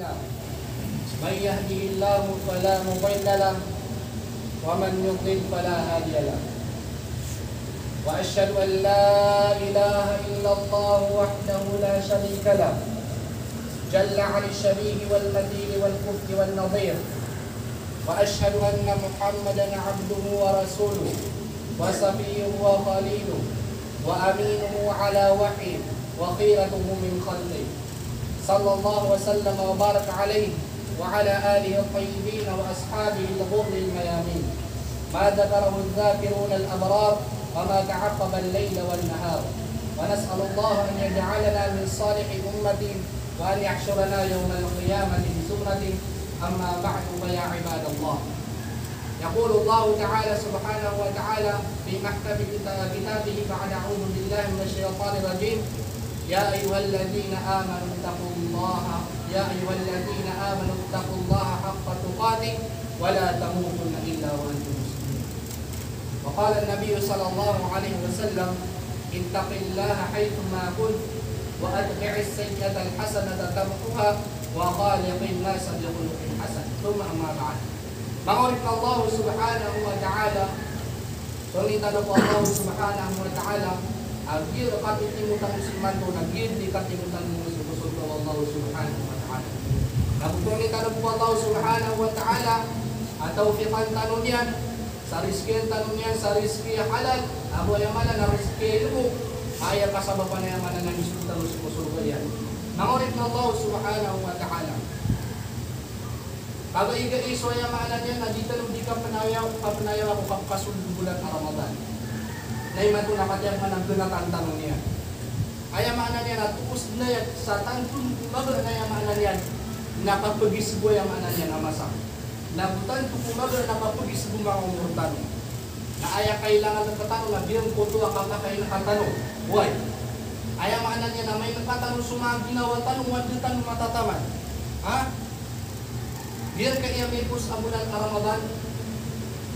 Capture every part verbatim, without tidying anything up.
من يهده الله فلا مضل له، ومن يضلل فلا هادي له. وأشهد أن لا إله إلا الله وحده لا شريك له، جل عن الشبيه والمثيل والكفء والنظير. وأشهد أن محمدا عبده ورسوله، وصفيه وخليله، وأمينه على وحيه، وخيرته من خلقه. صلى الله وسلم وبارك عليه وعلى آله الطيبين وأصحابه الغر الميامين. ما ذكره الذاكرون الأبرار، وما تعقب الليل والنهار. ونسأل الله أن يجعلنا من صالح أمته، وأن يحشرنا يوم القيامة بزمرته. أما بعد، فيا عباد الله، يقول الله تعالى سبحانه وتعالى في محكم كتا-، كتابه بعد أعوذ بالله من الشيطان الرجيم: يا أيها الذين آمنوا اتقوا الله، يا أيها الذين آمنوا اتقوا الله حق تقاته ولا تموتن إلا وأنتم مسلمون. وقال النبي صلى الله عليه وسلم: اتق الله حيثما كنت، وأتبع السيئة الحسنة تمحها، وخالق الناس بخلق حسن. ثم أما بعد. Manga oripn o Allah subhanahu wa ta'ala, so mita o Allah subhanahu wa ta'ala, a giyangkai a katitimo tano simanto, na giyangkai a katitimo tano so sorga o Allah subhanahu wa ta'ala. Na so mita o Allah subhanahu wa ta'ala a tawfiqan tano niyan, sa rizkian tano niyan sa rizki a halal, ago aya maana na rizki a ilmo, aya kasabapan aya maana na misold tano so sorga iyan. Manga oripn o Allah subhanahu wa ta'ala. Kagiya iso aya maana niyan na di tano di kapnaya, kapnaya ko kapkasold o bolan a Ramadan. Na imanto na katiyaman a ganatan tano niyan. Aya maana niyan na toos na aya sa tanto ko maga na aya maana niyan na kapagisbo aya maana niyan a masa. Na go tanto ko maga na kapagisbo manga omor tano. Na aya kailangan rktano na giyangkoto a kapakainka tano. Oway. Aya maana niyan na mainka tano so manga ginawa tano, o anda tano matataman. Ha? Giyangkaya miyapos a bolan a Ramadan,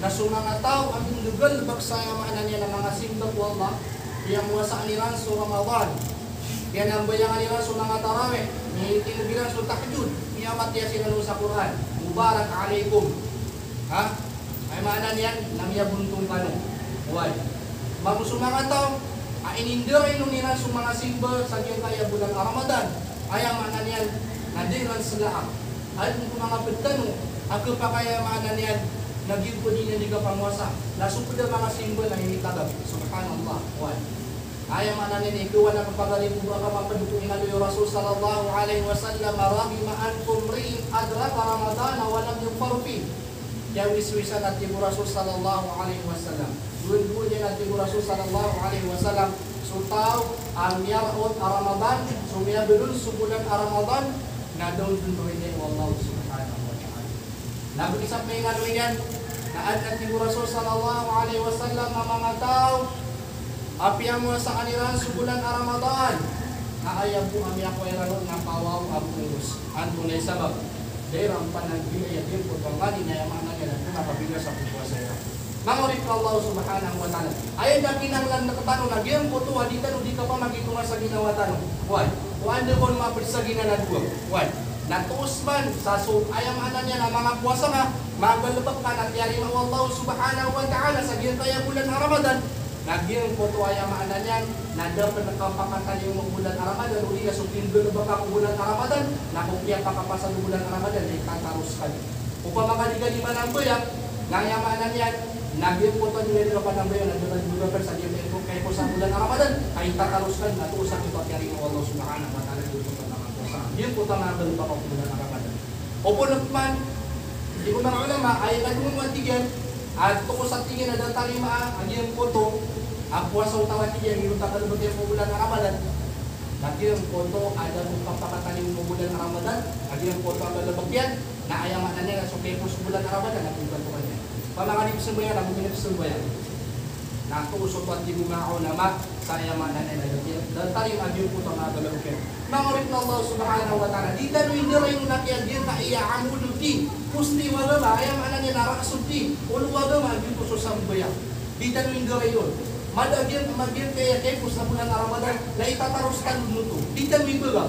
na so manga taw a mindagalbk sa aya maana niyan a manga simba ko Allah, piyamowasaan iran so Ramadan, piyanambayangan iran so manga tarawih, miyatindg iran so tahajjud, miyamatiya siran on sa Qur'an. Mubarak alaykum. Ha? Aya maana niyan na miyabontong kano. Oway. Mambo so manga taw a inindarainon iran so manga simba sa giyangkaya bolan a Ramadan, aya maana niyan na da iran slaag. Adn ko manga pd tano a khapakay, aya maana niyan na giyangkoto a di niyan di kapamowasa, na so pd a manga simba na initagap. Subhanallah. Oway. Aya maana niyan na ikawan a kapagari ko ba ka mapd ko inaloy o Rasul sallallahu alaihi wasallam a: "Raghima anfu mri'in adraka Ramadana wa lam yadhfar fih." Kiyawiswisan, a tig o Rasul sallallahu alaihi wasallam. Gowani niyan, a tig o Rasul sallallahu alaihi wasallam, so taw a miyaraot a Ramadan, so miyabalon so bolan a Ramadan, na da on dn riniya o Allah subhanahu wa ta'ala. Na bgi sa pn a inaloy niyan, na adn, a tig o Rasul sallallahu alaihi wasallam, a manga taw a piyamowasaan iran so bolan a Ramadan, na aya bo a miyakowa iran on na pawaw a bongos. Antonaa i sabap? Da iran panagbiyaya giyangkoto a mani na aya maana niyan na pkhabiga sa pphowasa iran. Manga oripn o Allah subhanahu wa ta'ala. Aya da kinanglan rktano na giyangkoto a di tano di kapamagitonga sa ginawa tano. Oway. O anda ka on mapd sa giya na dowa. Oway. Na toos man sa so, aya maana niyan na manga powasa ka, magalbk ka na tiyarima o Allah subhanahu wa ta'ala sa giyangkaya bolan a Ramadan. Na giyangkoto, aya maana niyan na da pn kapakatalingoma o bolan a Ramadan, odi na so pinggalbka ko bolan a Ramadan, na ko kiyapakapasad o bolan a Ramadan na itataros ka dn. Opama ka di ka di manambayang, na aya maana niyan na giyangkoto a di ka di kapanambayang na da ka di mabakal sa giyangkoto a kaipos a bolan a Ramadan, na itataros ka dn, na toos a di ka tiyarima o Allah subhanahu wa ta'ala giyangkoto a manga powasa, giyangkoto a manga galbka ko bolan a Ramadan. Opama pman, tig o manga ulama, aya kadongan, a tig iyan, a toos, a tig iyan, a da tarimaa a giyangkoto a powasa o taw, a tig iyan, giyoto a galbk iyan ko bolan a Ramadan. Na giyangkoto a da ko kapakatalingoma o bolan a Ramadan, na giyangkoto a galbk iyan, na aya maana niyan na so kaipos o bolan a Ramadan na pnggantoan iyan. Opama ka di pzambayang, na go minipzambayang. Na toos oto, a tig o manga ulama, sa aya maana niyan na da tarimaa a giyangkoto a manga galbk iyan. Manga oripn o Allah subhanahu wa ta'ala, di tano indarainon a kiyagiyangkaya amududdin, posti o agama, aya maana niyan na ra'suddin, olo o agama, a giyoto so sambayang. Di tano indarainon. Mada a giyang, magiyangkaya kaipos a bolan a Ramadan na itataros tano dn oto. Di tano ibagak.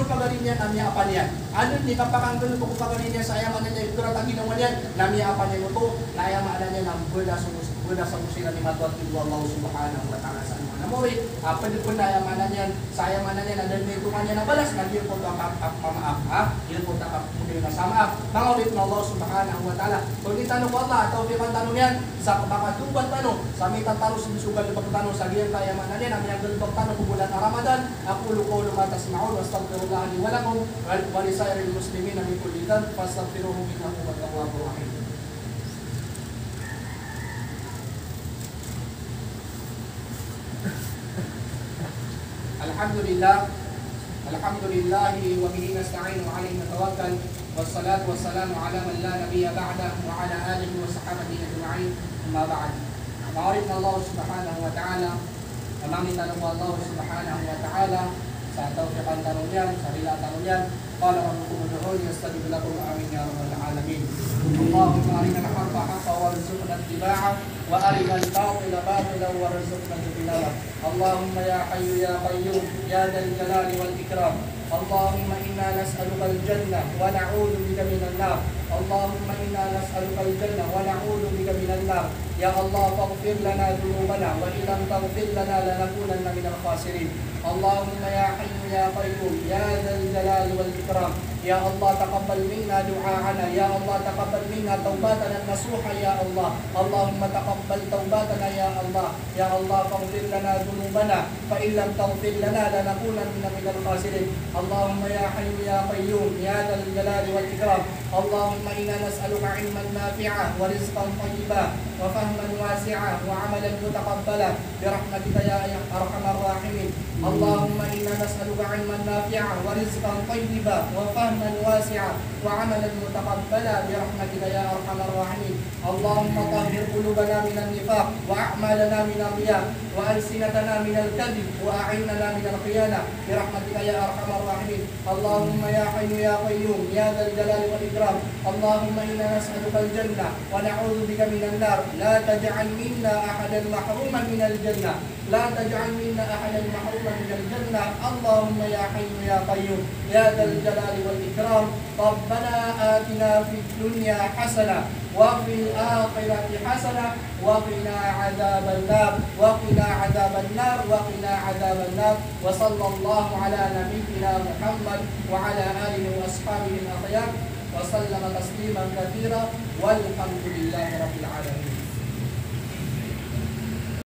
kapakanggalebek o pagari niyan na miyaapa niyan. Anda i kapakanggalebek o pagari niyan sa aya maana niyan ibarat a ginawa niyan na miyaapa niyan oto, na aya maana niyan Beda sa, beda sa siran i matoto ko Allah Subhanahu wa Ta'ala sa ano na mori. Ah, pwede pn na aya maana niyan, sa aya maana niyan na da dn itongan iyan a balas na giyangkoto a, a, a, pamaaf, ha? Giyangkoto a, a, pamaaf. Manga oripn o Allah Subhanahu wa Ta'ala. Pangnin tano ko Allah a tawfiqan tano niyan sa kapakatawbat tano, sa mitatarosog so galbk tano sa giyangkaya maana niyan a miyagalbk tano ko bulan a Ramadan. أقول قولي هذا وأستغفر الله لي ولكم ول-، ولسائر المسلمين من كل ذنب فاستغفروه إنه هو التواب الرحيم. الحمد لله. الحمد لله وبه نستعين وعليه نتوكل. والصلاة والسلام على من لا نبي بعده وعلى آله وصحابته أجمعين. أما بعد. Manga oripn o Allah Subhanahu wa Ta'ala, mangni tano ko Allah Subhanahu wa Ta'ala sa tawfiqan tano niyan, sa rila tano niyan. قال ربكم ادعوني أستجب لكم. آمين يا رب العالمين. اللهم أرنا الحق حقا وارزقنا اتباعه، وأرنا الباطل باطلا وارزقنا اجتنابه. اللهم يا حي يا قيوم يا ذا الجلال والإكرام، اللهم إنا نسألك الجنة ونعوذ بك من النار. اللهم إنا نسألك الجنة ونعوذ بك من النار. يا الله فاغفر لنا ذنوبنا وإن لم تغفر لنا لنكونن من الخاسرين. اللهم يا حي يا قيوم يا ذا الجلال والإكرام، يا الله تقبل منا دعاءنا، يا الله تقبل منا توبتنا النصوح، يا الله. اللهم تقبل توبتنا، يا الله. يا الله فاغفر لنا ذنوبنا، فإن لم تغفر لنا لنكونن من الخاسرين. اللهم يا حي يا قيوم يا ذا الجلال والإكرام، اللهم إنا نسألك علما نافعا ورزقا طيبا وفهما واسعا وعملا متقبلا برحمتك يا أرحم الراحمين. اللهم إنا نسألك علما نافعا ورزقا طيبا وفهما واسعا وعملا متقبلا برحمتك يا أرحم الراحمين. اللهم طهر قلوبنا من النفاق وأعمالنا من الرياء وألسنتنا من الكذب وأعيننا من الخيانة برحمتك يا أرحم الراحمين. اللهم يا حي يا قيوم يا ذا الجلال والإكرام، اللهم إنا نسألك الجنة ونعوذ بك من النار، لا تجعل منا أحدا محروما من الجنة، لا تجعل منا أحدا محروما من الجنة. اللهم يا حي يا قيوم يا ذا الجلال والإكرام، ربنا آتنا في الدنيا حسنة وفي الآخرة حسنة وقنا عذاب النار، وقنا عذاب النار، وقنا عذاب النار. وصلى الله على نبينا محمد وعلى آله وأصحابه الأخيار وسلم تسليما كثيرا، والحمد لله رب العالمين.